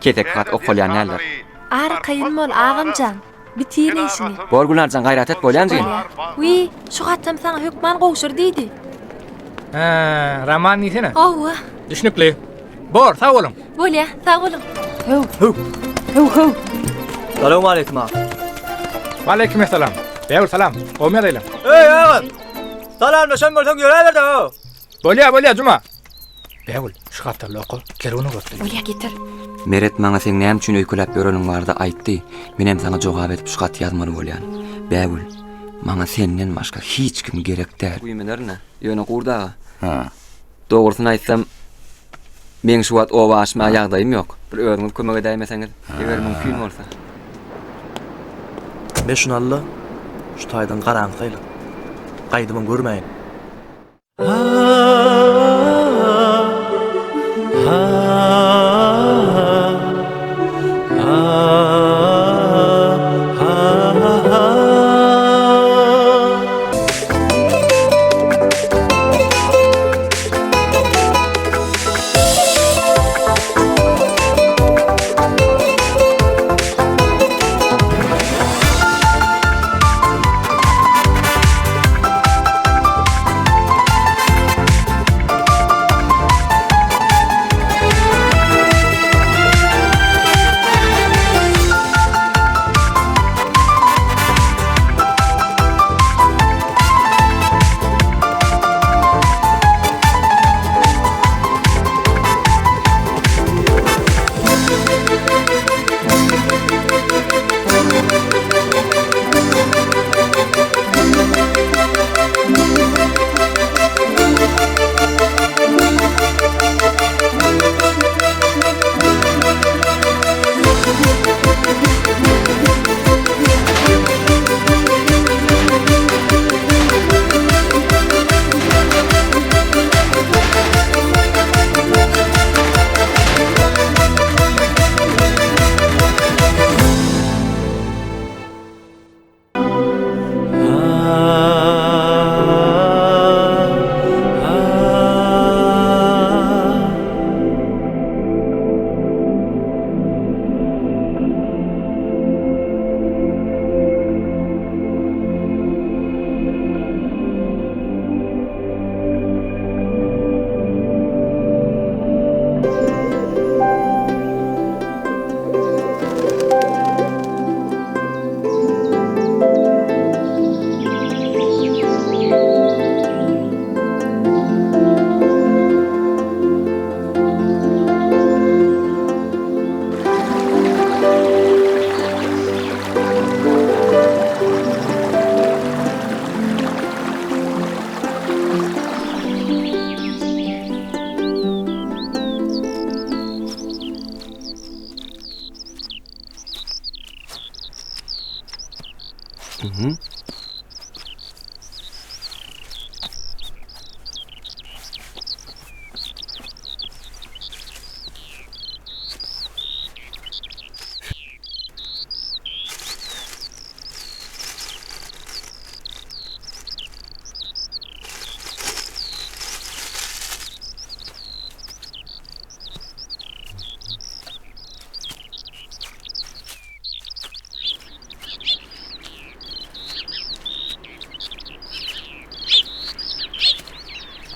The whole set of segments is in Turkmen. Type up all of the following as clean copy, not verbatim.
Keseki hat okalýan däldir. Arkaýyn bol, agam jan. Bitir işiňi. Bor Gülnarjan gaýrat et bolýan jigim. Bolýa. Wiý, şu hatam saňa hökman gowşur diýdi. Hä, roman diýsene. Hawa. Düşnükli. Bor, sag boluň. Bolýa, sag boluň. Höw. Höw. Höw, höw. Salowmaleýkim aga. Waleýkim essalam. Bägül salam. Gowmy ýagdaýlaň? Eý, agam. Salamlaşan bolsaň ýöräber-de, ho. Bolýa, bolýa, Juma. Bägül, şu gapdalda oka, kerwen ugratdy. Bolýa, getir. Meret maňa seň näme üçin öýkeläp ýöreniň barada aýtdy. Menem saňa jogap edip şu haty ýazmaly bolýan. Bägül, maňa senden başga hiç kim gerek däl. Güýmenerin-ä. Ýöne Gurt aga. Hä. Dogrusyny aýtsam, meň şu wagt oba aşmaga ýagdaýym ýok. Bir özüňiz kömek edäýmeseňiz, eger mümkin bolsa. Me şuny al-da, şu taýdan garaňky saýla. Gaýdybam görmäýin.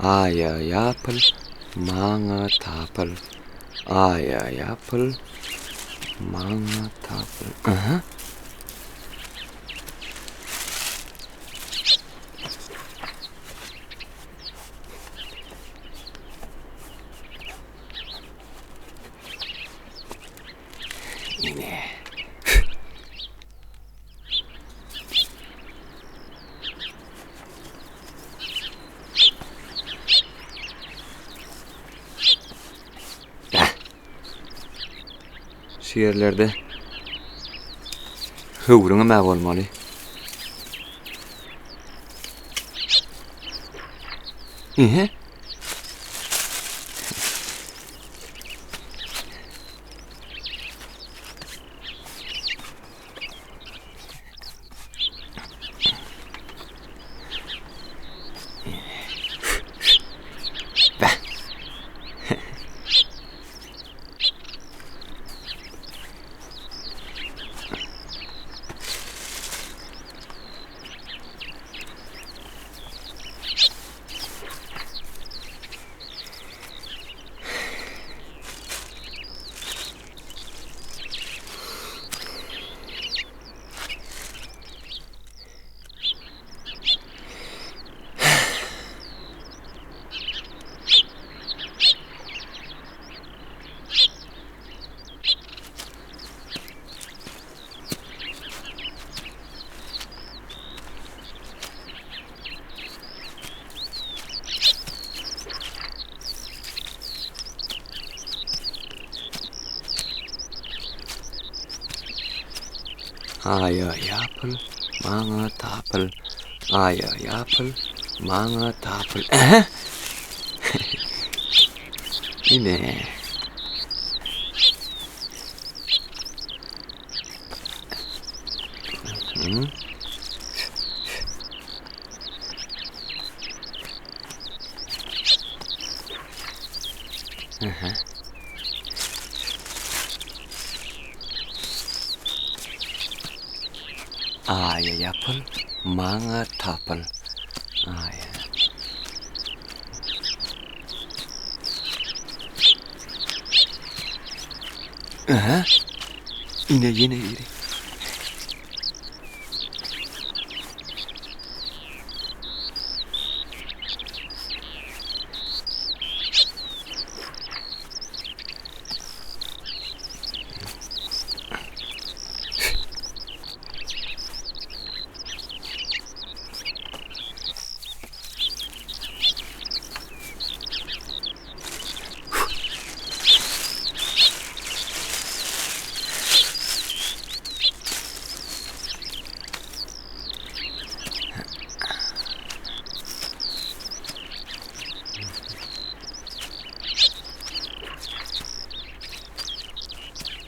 Aýa ýapyl, maňa tapyl. Aýa ýapyl, maňa tapyl. Aha. Ine. Şu ýerlerde höwrüňem-ä bolmaly. Ine. Aýa ýapyl, maňa tapyl. Aýa ýapyl, maňa tapyl. Ähä! Ine. Ähä. Aýa ýapyl, maňa tapyl. Aýa. Aha. Ine ýene biri.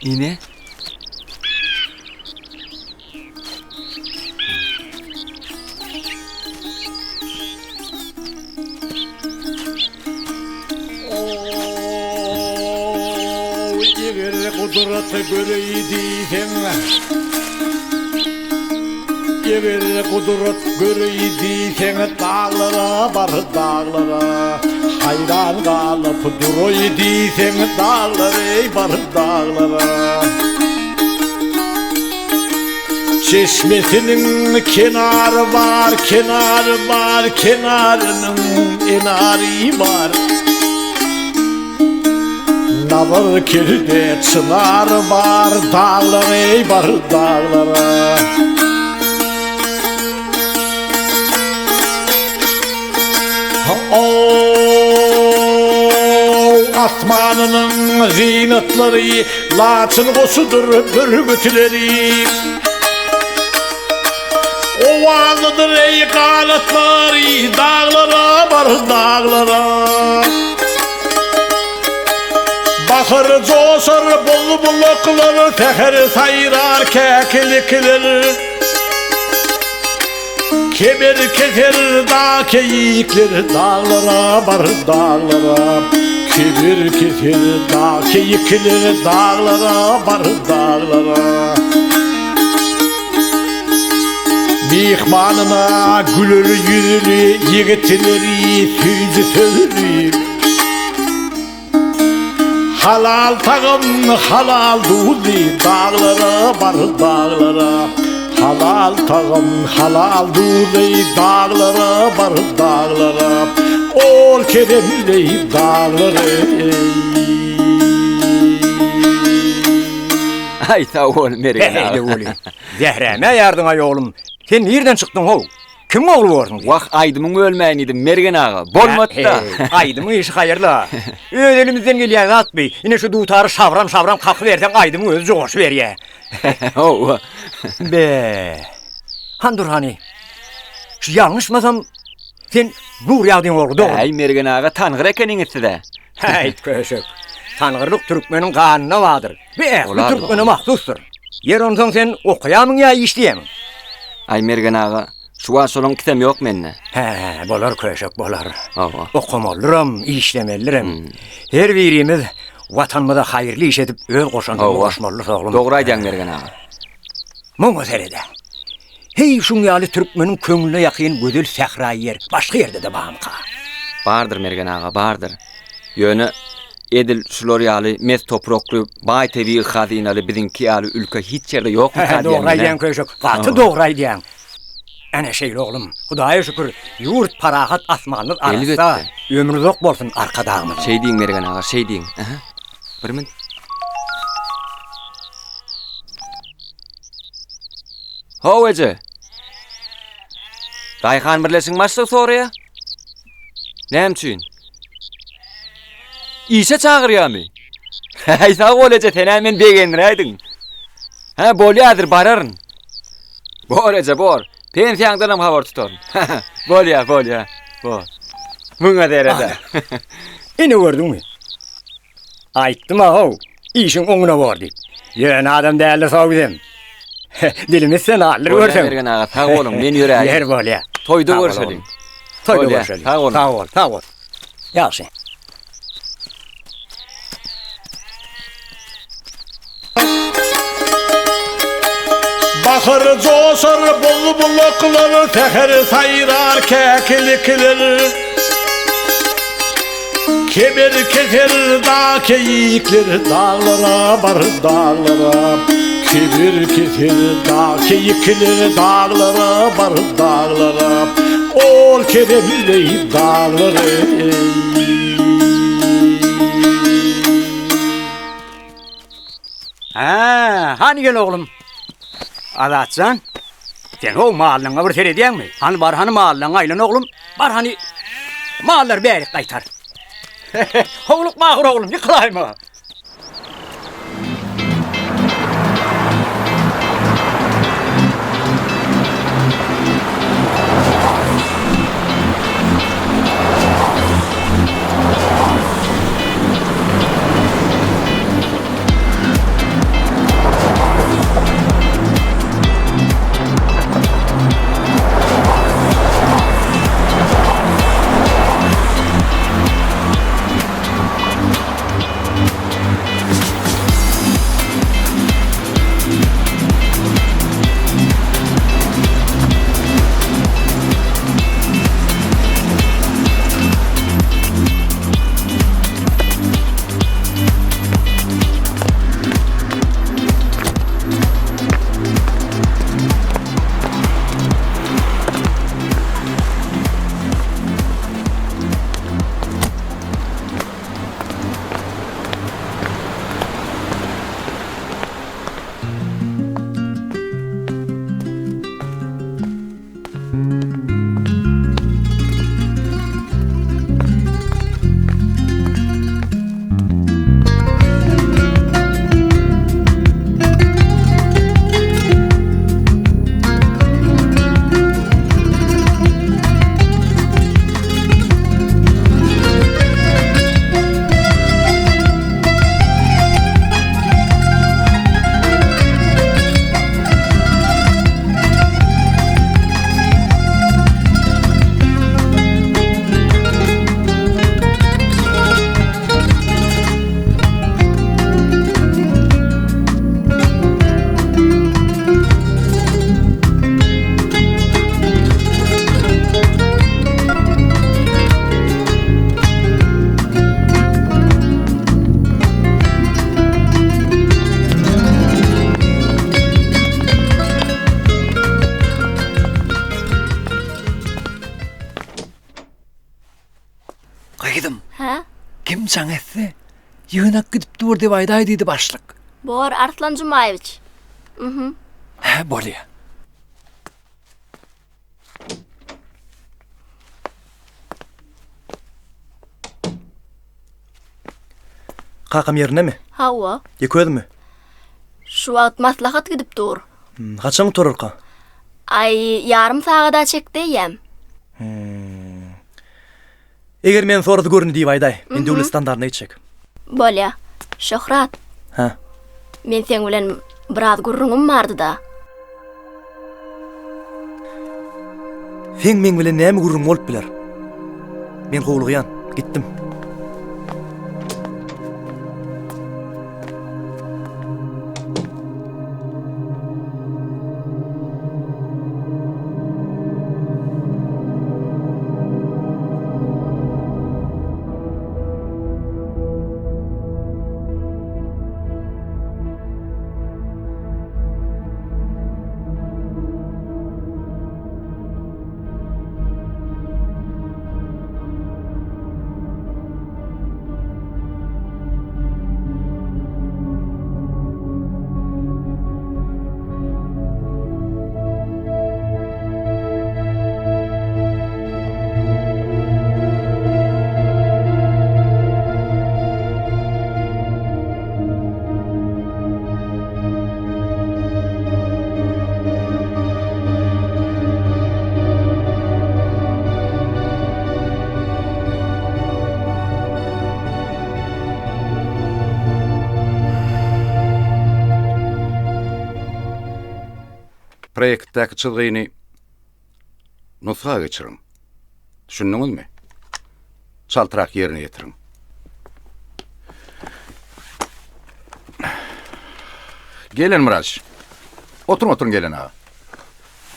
Ine. Eger gudraty göreý diýseň, Eger gudrat göreý diýseň, Daglara bar, daglara. Haýran galyp duraý diýseň, Daglara bar, daglara. Çeşmesiniň kenary bar, kenary bar, Kenarynyň enary bar. Nazar kerde çynar bar, Daglara eý bar, daglara. Asmanynyň zynatlary, Laçyn goşudyr bürgütleri. Owazlydyr eý ganatlary, Daglara bar, daglara. Bahar joşar bul-bulaklar, Säher saýrar käkilikler. Kemer keser dag keýikler, Daglara bar, daglara. Kemer keser dag keýikler, Daglara bar, daglara. Myhmanyna güler ýüzli, Ýigitleri süýji sözli. Halal tagam, halal duzly, Daglara bar, daglara. Halal tagam, halal duzly, Daglara bar, daglara. Ol keremli daglar eý. Aý sag bol Mergen aga. Heý-de weli. Zähräme ýardyň-aý oglum. Sen nirden çykdyň how? Kimiň ogly borsuň sen? Wah, aýdymyň bölmäýin diýdim, Mergen aga. Bolmady-da. Heý, aýdymyň işi haýyrly-a. Öz elimizden gelýän zat bi. Ine şu dutary şabram-şabram kakyberseň aýdymyň özi joşuberýä. Hawa. Be. Han dur hany. Şu ýalňyşmasam, sen Nurýagdyň ogly, dogrumy? Äý, Mergen aga, tangyr ekeniňiz siz-ä. Häýt, köşek. Tangyrlyk türkmeniň ganynda bardyr. Bu ähli türkmene mahsusdyr. Ýer onsoň sen okaýamyň ýa işleýämiň? Aý Mergen aga, şu wagt şolaň ikisem ýok mende. Hä, bolar köşek, bolar. Hawa. Okamalydyram, işlemelidirem. Her birimiz Watanymyza haýyrly iş edip öz goşandymyzy goşmalydyrys oglum. Dogry aýdýaň Mergen aga. Muňa sered-ä. Heý, şuň ýaly türkmeniň köňlüne ýakyn gözel sähraýy ýer başga ýerde-de barmyka? Bardyr Mergen aga, bardyr. Ýöne edil şular ýaly mes toprakly, baý tebigy hazynaly biziňki ýaly ülke hiç ýerde ýokmyka diýýän Dogry aýdýaň köşek, gaty dogry aýdýaň. Ene şeýle oglum, Hudaýa şükür, ýurt parahat, asmanymyz arassa. Elbetde. Ömri uzak bolsun Arkadagymyzyň. Şeý diýiň Mergen aga, şeý diýiň. Aha. Bir min. How eje. Daýhan birleşigiň başlygy soraýa. Näme üçin? Işe çagyrýamy? Häý sag bol eje, sen-ä meni begendiräýdiň. Hä, bolýa häzir bararyn. Bor eje, bor. Pensiýaňdanam habar tutaryn. Bolýa, bolýa. Bor. Muňa derede. Ine gördüňmi? Aýtdym-a how, işiň oňuna bor diýip. Ýöne adam däldir sow bizem. Dilimiz sen aldyr Bolýa görseň. Mergen aga, sag boluň, men ýöräýin. Ýer bolýa. Toýda Sag bol görşeliň. oglum. Toýda Bolýa, görşeliň. sag boluň. Sag bol, sag bol. Ýagşy. Bahar joşar bulbulaklar, säher saýrar käkilikler. Kemer keser dag keýikler, daglara bar daglara. Kemer keser dag keýikler, daglara bar daglara. Ol keremli daglar eý. Hä, hany gel oglum. Azatjan, sen ho mallaňa bir seredýäňmi? Hany bar, hany mallaňa aýlan oglum. Bar hany mallary bärik gaýtar. Howlukma ahyr oglum, ýykylaýma. Gyzym. Hä? Kim jaň etse, ýygnak gidip dur diýip aýdaý diýdi başlyk. Bor, Arslan Jumaýewiç. Mhm. Hä, bolýa. Kakam ýerindemi? Hawa. Ýeke özümi? Şu wagt maslahat gidip dur. Hmm, haçan gutararka? Aý, ýarym sagada çekdi eýýäm. Hmm. Eger meni sorasa göründi diýip aýdaý. Men döwlet standartyna gitjek. Bolýa. Şöhrat. Hä? Men seň bilen biraz gürrüňim bardy-da. Seň meň bilen näme gürrüň bolup biler? Men howlugýan. Gitdim. Proýektdäki çyzgyny nusga geçiriň. Düşündiňizmi? Çaltrak ýerine ýetiriň. Gelen Myraç. Oturyň, oturyň Gelen aga.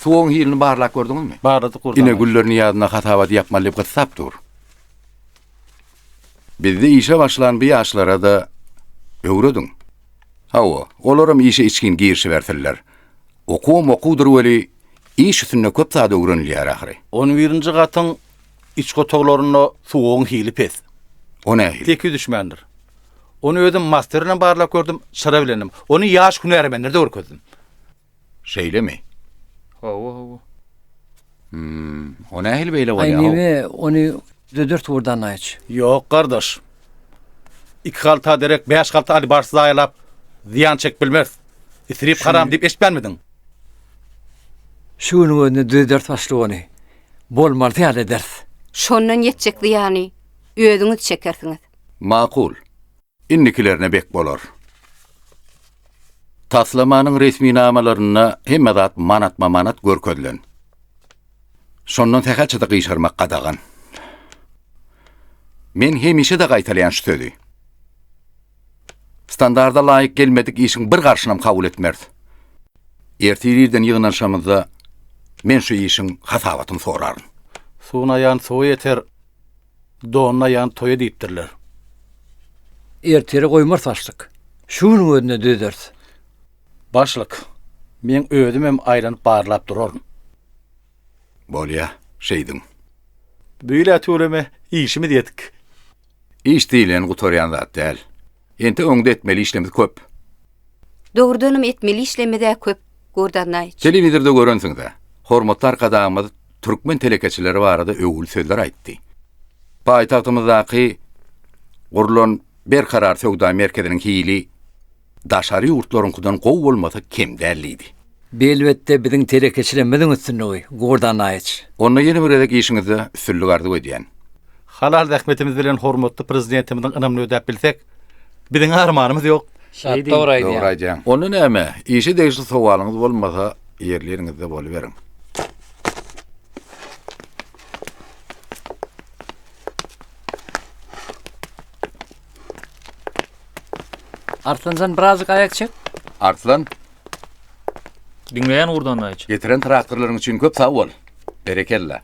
Suwuň hilini barlap gördüňizmi? Barladyk Gurdan. Ine Güller Nyýazyna hasabat ýapmaly diýip gyssap dur. Bizde işe başlan bu ýaşlara-da öwrediň. Hawa, olaram işe içgin girişibersinler. Okuwam okuwdyr weli, iş üstünde köp zat öwrenilýär ahyry. On birinji gatyň içki otaglarynda suwugyň hili pes. O nähili? Tekiz düşmändir. Ony özüm master bilen barlap gördüm, çyra bilenem. Ony ýaş hünärmenlere-de görkezdim. Şeýlemi? Hawa, hawa. Hmm, o nähili beýle Aý bolýar? neme ony düzeders Gurdan aýç. Ýok, gardaş. Iki halta derek bäş halta alibars zaýalap, zyýan çekip bilmeris. Isrip haram diýip eşitmänmidiň? Şu günüň özünde düzederis başlyk ony. Bolmalysy ýaly ederis. Şondan ýetjek zyýany özüňiz çekersiňiz. Makul. Indikilerine bek bolar. Taslamanyň resminamalarynda hemme zat manatma-manat görkezilen. Şondan sähelçe-de gyşarmak gadagan. Men hemişe-de gaýtalaýan şu sözi. Standarda laýyk gelmedik işiň bir garşynam kabul etmeris. Ertir irden ýygnanyşamyzda men şu işiň hasabatyny soraryn. Suwnaýan suwa ýeter, Donnaýan toýa diýipdirler. Ertire goýmarys başlyk. Şu günüň özünde düzederis. Başlyk, meň özümem aýlanyp barlap duraryn. Bolýa, şeýdiň. Beýle tüweleme işimiz ýetik. Iş diýlen gutarýan zat däl. Entek öňde etmeli işlemiz köp. Dogrudanam etmeli işlemiz-ä köp, Gurdannaýyç. Telewizorda görensiňiz-ä, hormatly Arkadagymyz türkmen telekeçileri barada öwgüli sözler aýtdy. Paýtagtymyzdaky gurlan Berkarar söwda merkeziniň hili daşary ýurtlaryňkydan gowy bolmasa kem däl diýdi. Bu elbetde biziň telekeçilerimiziň üstünligi, Gurdannaýyç. Onda ýene bir gezek işiňizde üstünlik arzuw edýän. Halal zähmetimiz bilen hormatly Prezidentimiziň ynamyny ödäp bilsek, biziň armanymyz ýok. Şeý diý. Dogry Dogry aýdýaň. Onda näme, işe degişli sowalyňyz bolmasa, ýerli ýeriňizde boluberiň. Arslanjan birazjyk aýak çek. Arslan. Diňleýän Gurdan daýyç. Getiren traktorlaryň üçin köp sag bol. Berekella.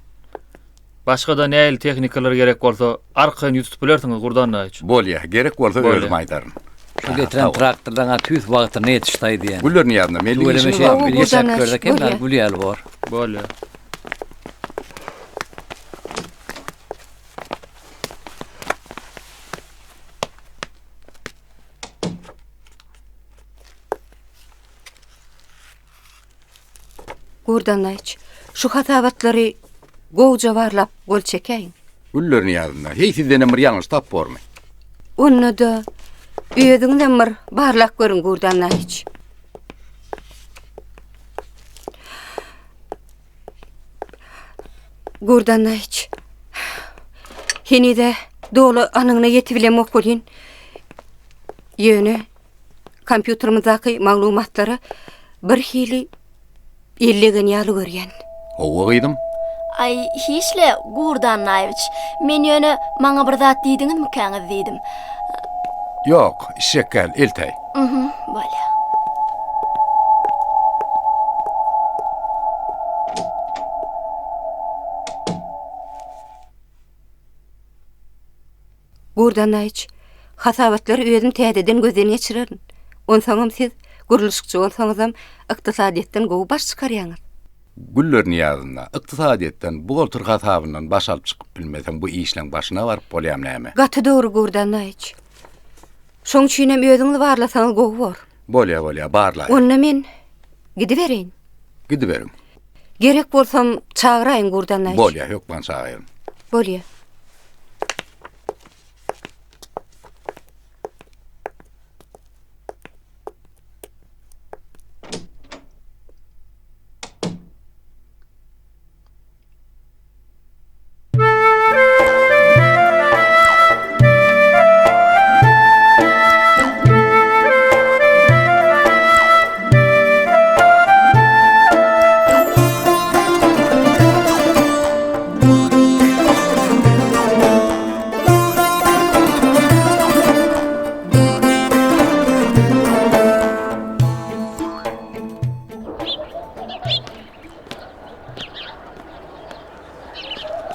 Başga-da nähili tehnikalar gerek bolsa, arkaýyn ýüz tutup bilersiňiz, Gurdan daýyç. Bolýa, gerek bolsa özüm aýdaryn. Şu getiren traktorlaň-a tüýs wagtynda ýetişdi diýen. Güller Nyýazynda, melliň işiňiz barmy? Tüweleme şeýdip görsek hemme gül ýaly bor. Bolýa. Gurdanlaýyç, şu hasabatlary gowuja barlap gol çekäýiň. Güller Nyýazynda, heý sizdenem bir ýalňyş tap bormy? Onda-da özüňizem bir barlap görüň Gurdanlaýyç. Gurdanlaýyç, heniz-ä doly anygyna ýetibilemok welin, ýöne Kompýuterimizdaky maglumatlara birhili ellegen ýaly görýän. Howwa gyzym. Aý, hiç-le, Gurdy Annaýewiç. Men ýöne maňa bir zat diýdiňizmikäňiz diýdim. Ýok, içjek gel, eltäý. Mhm, bolýa. Gurdannaýyç, hasabatlary özüm täzeden gözden geçirerin. Onsoňam siz gurluşykçy bolsaňyzam, ykdysadyýetden gowy baş çykarýaňyz. Güller Nyýazynda, ykdysadyýetden, buhgalter hasabyndan baş alyp çykyp bilmeseň bu işleň başyna baryp bolýam näme? Gaty dogry Gurdannaýyç. Şoň üçinem özüňiz barlasaňyz gowy bor. Bolýa, bolýa, barlaýyn. Onda men gidibereýin. Gidiberiň. Gerek bolsam çagyraýyň Gurdannaýyç. Bolýa, hökman çagyryň. Bolýa.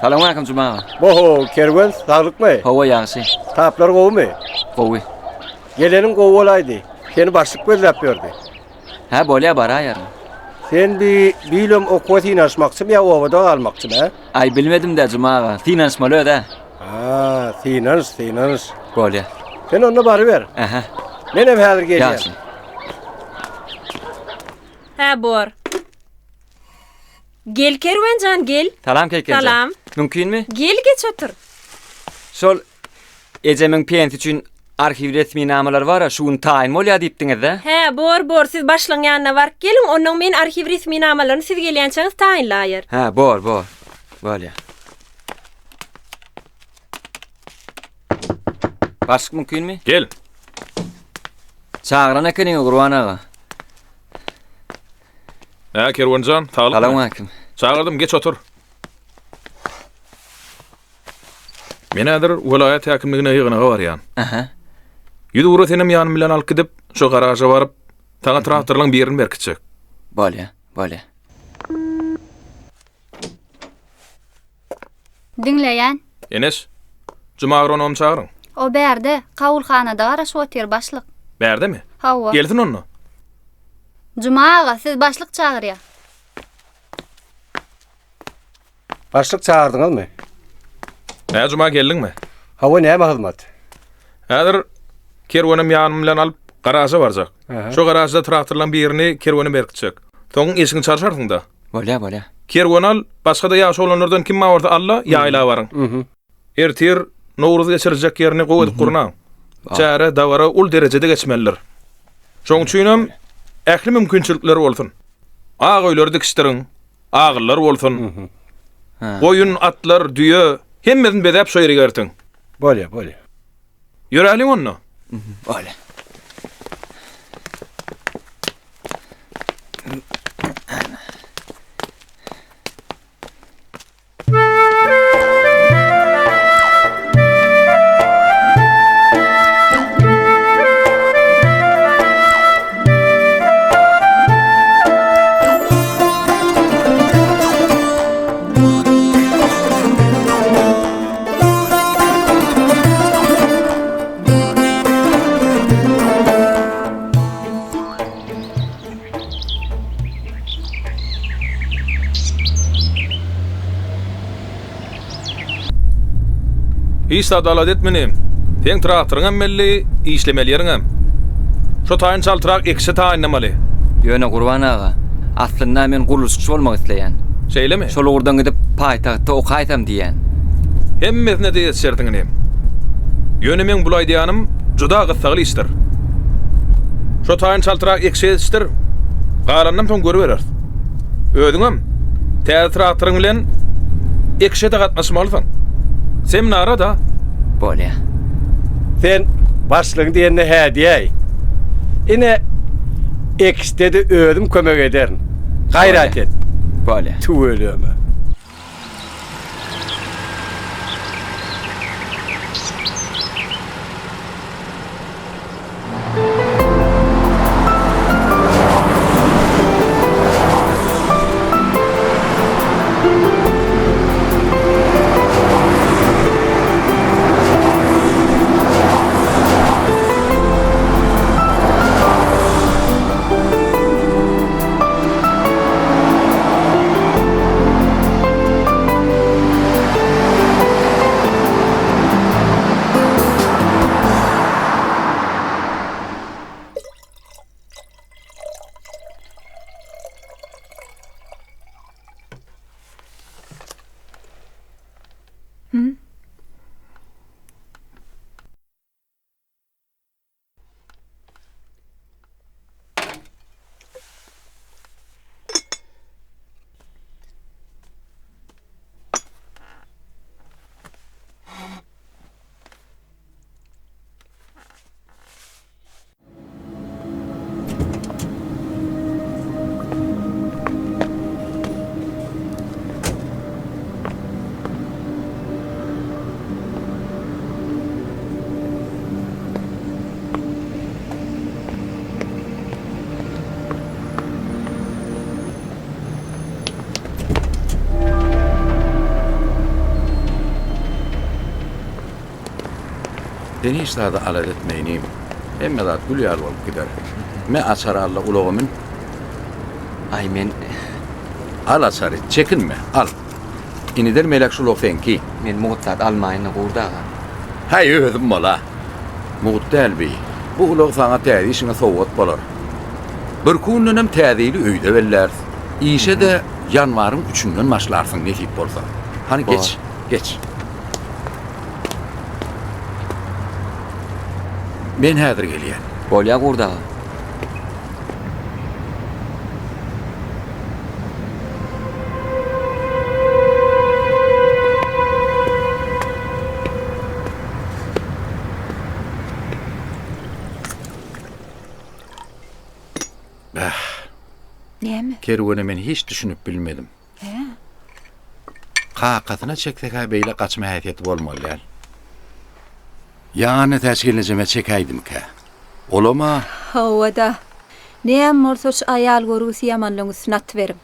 Salowmaleýkim Juma aga. Oho, Kerwen, saglykmy? Hawa, ýagşy. Taplar gowumy? Gowy. Geleniň gowy bolaýdy. Seni başlyk gözläp ýördi. Hä, bolýa, baraýaryn. Sen bi bilem okuwa synanyşmakçymy ýa obada galmakçymy, hä? Aý, bilmedim-dä, Juma aga. Synanyşmaly öz-ä. Ha, synanyş, synanyş. Bolýa. Sen onda baryber. Ähä. Menem häzir gelýän. Ýagşy. Hä, bor. Gel Kerwen jan, gel. Salam Keýik eje. Salam. Mümkinmi? Gel geç otur. Şol ejemiň pensi üçin arhiw resminamalary bar-a, şu gün taýyn bolýar diýipdiňiz-dä? Hä, bor, bor, siz başlygyň ýanyna baryp geliň, onnoň men arhiw resminamalaryny siz gelýänçäňiz taýynlaýar. Hä, bor, bor. Bolýar. Başlyk mümkinmi? Gel. Çagyran ekeniňiz Gurban aga. Hä, Kerwen jan, saglykmy? Salowmaleýkim. Çagyrdym, geç otur. Men häzir welaýat häkimligine ýygnaga barýan. Aha. Ýüzugra senem ýanym bilen alyp gidip, şo garaža baryp, saňa traktorlaň birini berkitjek. Bolýa, bolýa. Diňleýän. Eneş, Juma agronomy çagyryň. O bärde, kabulhanada garaşyp otyr, başlyk. Bärdemi? Hawa. Gelsin onda. Juma aga, sizi başlyk çagyrýar. Başlyk çagyrdyňyzmy? Hä, Juma geldiňmi? Hawa, näme hyzmat? Häzir kerwenem ýanym bilen alyp, garaža barjak. Şo garažda traktorlaň birini kerwene berkitjek. Soň eşigiňi çalşarsyň-da. Bolýa, bolýa. Kerwen al, başga-da ýaş oglanlardan kim bar bolsa al-da, ýaýla baryň. Ertir Nowruz geçiriljek ýerini gowy edip gurnaň. Çäre, dabara uly derejede geçmelidir. Şoň üçinem ähli mümkinçilikler bolsun. Ak öýleri dikişdiriň, agyllar bolsun. Goýun, atlar, düýe, hemmesini bezäp şo ýere gertiň. Bolýa, bolýa. Ýöräliň onda. Bolýa. Hiç zat alada etme inim. Seň traktoryňam belli, işlemeli ýeriňem. Şo taýyn çaltrak ekişe taýynlamaly. Ýöne Gurban aga, aslynda men gurluşykçy bolmak isleýän. Şeýlemi? Şol ugurdan gidip paýtagtda okaýsam diýýän. Hemmesine-de ýetişersiň inim. Ýöne meň bul aýdýanym juda gyssagly işdir. Şo taýyn çaltrak ekişe ýetişdir, galanynam soň görübereris. Özüňem täze traktoryň bilen ekişe-de gatnaşmalysyň. Seminara-da. Bolýa. Sen başlygyň diýenine hä diýäý. Ine, ekişde-de özüm kömek ederin. Gaýrat et. Bolýa. Tüweleme. Sen hiç zady alada etme inim. Hemme zat gül ýaly bolup gider. Me açary al-da ulaga mün. Aý men. Al açary, çekinme, al. Iniden melek şu ulag seňki. Men mugt zat almaýyn-da Gurt aga. Häý özüm bol-a. Mugt däl bi. Bu ulag saňa täze işiňe sowgat bolar. Birki gündenem täze ýyly öýde belläris. Işe-de ýanwaryň üçünden başlarsyň nesip bolsa. Hany geç, geç. Men häzir gelýän. Bolýa Gurt aga. Bäh. Näme? Kerwene men hiç düşünip bilmedim. Hä? Kakasyna çeksek-hä beýle gaçma häsiýeti bolmaly däl. Ýa Annatäç gelnejeme çekäýdimkä? Olam-a. Hawa-da. Näme bolsa şu aýal görgüsi ýamanlygyň üstüne atyberiň.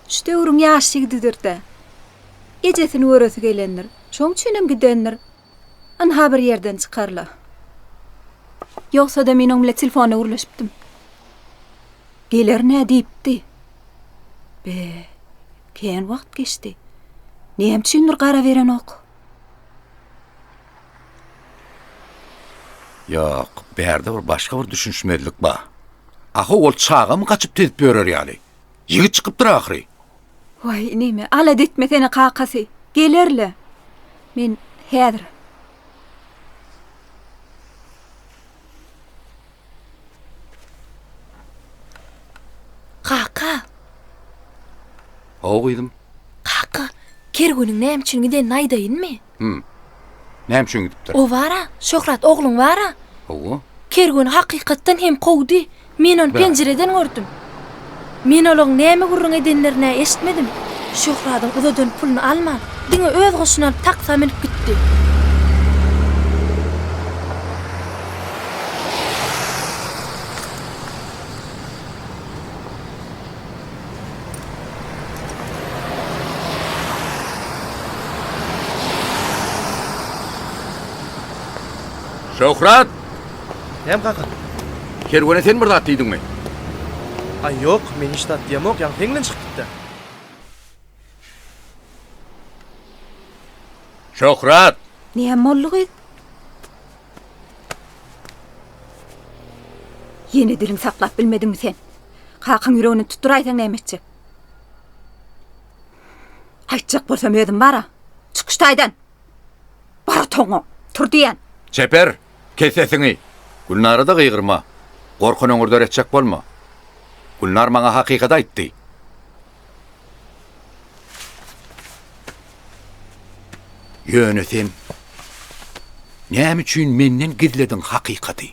Şu döwrüň ýaş ýigididir-dä. Ejesini göresi gelendir. Şoň üçinem gidendir. Ynha bir ýerden çykarla. Ýogsa-da men oň bile telefonda gürleşipdim. Gelerin-ä diýipdi. Be, kän wagt geçdi. Näme üçindir gara berenok. Ýok, bärde bir başga bir düşünişmezlik bar. Ahow ol çagamy gaçyp tezip ýörer ýaly? Ýigit çykypdyr ahyry. Waý, inime, alada etmesene kakasy. Geler-le. Men häzir. Kaka! Hawa gyzym. Kaka, Kerweniň näme üçin gidenini aýdaýynmy? Hüm. Näme üçin gidipdir? O bar-a, Şöhrat ogluň bar-a. Hawa. Kerweni hakykatdan hem kowdy. Men ony penjireden gördüm. Men olaň näme gürrüň edenlerin-ä eşitmedim. Şöhradyň uzadan puluny alman, diňe öz goşuny alyp taksa münüp gitdi. Şöhrat! Näme kaka? Kerwene sen bir zat diýdiňmi? Aý ýok, men hiç zat diýemok, ýaňy seň bilen çykyp gitdi. Şöhrat! Näme boldy gyz? Ýene diliňi saklap bilmediňmi sen? Kakaň ýüregini tutduraýsaň näme etjek? Aýtjak bolsam özüm bar-a. Çyk şu taýdan. Bar otagyňa. Tur diýýän. Çeper, kes sesiňi. Gülnara-da gygyrma. Gorkan öňürdar etjek bolma. Gülnar maňa hakykaty aýtdy. Ýöne sen näme üçin menden gizlediň hakykaty?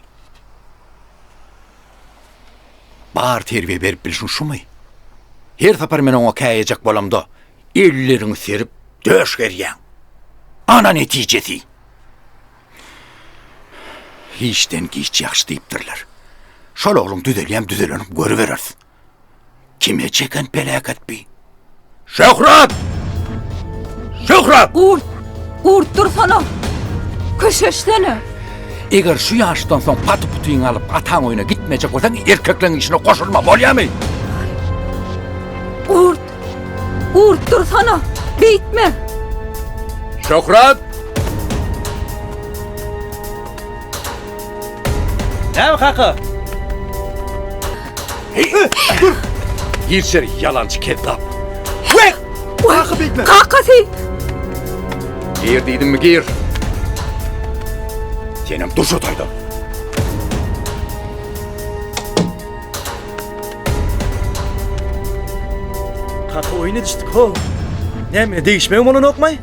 Bar terbiýe berip bilşiň şumy? Her sapar men oňa käýejek bolamda, elleriňi serip döş gerýäň. Ana netijesi! Hiçden giç ýagşy diýipdirler. Şol ogluň düzelýäm düzelenok görübereris. Kime çeken peläket bi? Şöhrat! Şöhrat! Gurt! Gurt dursana! Köşeşsene! Eger şu ýaşdan soň paty-putyňy alyp ataň öýüne gitmejek bolsaň, erkekleň işine goşulma, bolýamy? Gurt! Gurt dursana! Beýtme! Şöhrat! Näme kaka? Dur! Gir içeri ýalançy kezzap. Kaka beýtme. Kakasy! Gir diýdimmi gir. Senem dur şu taýda. Kaka oýun edişdik ho. Näme degişmegim bolanokmy?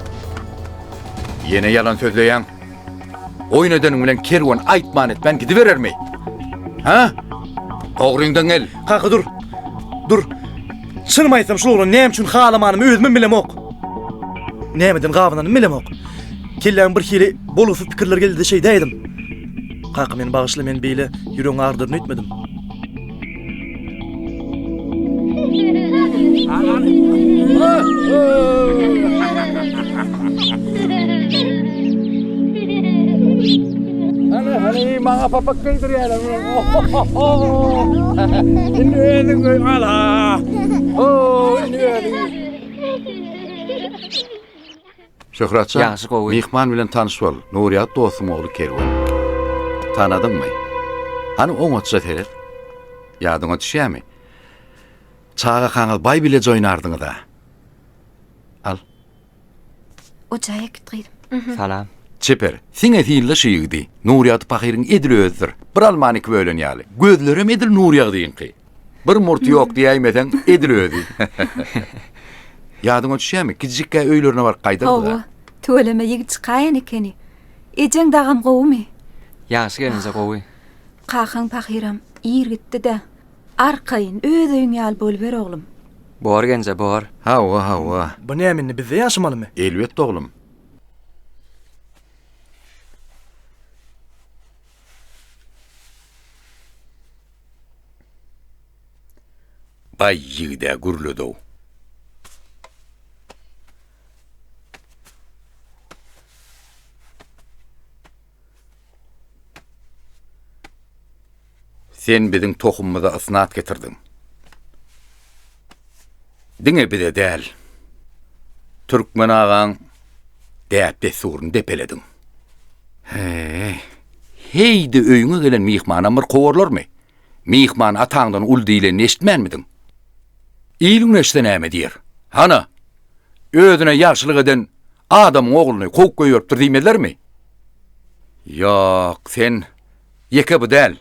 Ýene ýalan sözleýäň. Oýun edeniň bilen kerwen aýtman etmän gidiberermi? Hä? Dogryňdan gel. Kaka dur. Dur. Çynymy aýtsam şul oglany näme üçin halamanymy özümem bilemok. Nämeden gabynanymy bilemok. Kelläme bir hili bolgusyz pikirler geldi-de şeýdäýdim. Kaka meni bagyşla men beýle ýüregiňi agyrdaryn öýtmedim. Papak geýdirýärler muny. Indi özüň goý al-ha. Ho, indi özüň. Şöhratjan, Ýagşy gowy. myhman bilen tanyş bol. Nurýagdy dostuň ogly Kerwen. Tanadyňmy? Hany oňatja seret. Ýadyňa düşýärmi? Çagakaňyz baý bileje oýnardyňyz-a. Al. O jaýa git gyzym. Salam. Çeper, siňe synla şu ýigidi. Nurýagdy pahyryň edil özüdir. Bir almany iki bölen ýaly. Gözlerem edil Nurýagdyňky. Bir murty ýok diýäýmeseň, edil özi. Ýadyňa düşýärmi, kiçijikkä öýlerine baryp gaýdardyk-a. Hawa, tüweleme ýigit çykaýan ekeni. Ejeň dagam gowumy? Ýagşy gelinje gowy. Kakaň pahyram ir gitdi-dä. Arkaýyn, öz öýüň ýaly boluber oglum. Bor genje, bor. Hawa, hawa. Bu näme indi bizde ýaşamalymy? Elbetde oglum. Baý ýigid-ä gürledi-ow. Sen biziň tohumymyza ysnat getirdiň. Diňe bize däl, türkmen agaň däp-dessuryny depelediň. Heý, heý-de öýüňe gelen myhmanam bir kowarlarmy? Myhman ataňdan uly diýlenini eşitmänmidiň? Il-gün eşitse näme diýer? Hana, özüne ýagşylyk eden adamyň ogluny kowup goýberipdir diýmezlermi? Ýok, sen ýeke bu däl.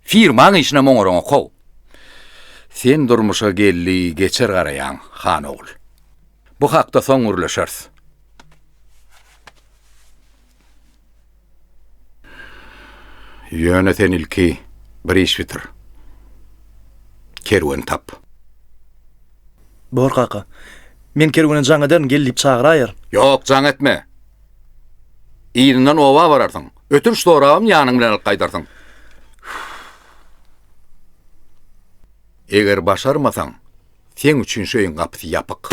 Firmaň işinem oňaraňok-how. Sen durmuşa geldi geçer garaýaň, han ogul. Bu hakda soň gürleşeris. Ýöne sen ilki bir iş bitir. Kerweni tap. Bor kaka. Men kerwene jaň ederin, gel diýip çagyraýar. Ýok, jaň etme. Yzyndan oba bararsyň. Ötünç sorabam ýanyň bilen alyp gaýdarsyň. Eger başarmasaň, seň üçin şu öýüň gapysy ýapyk.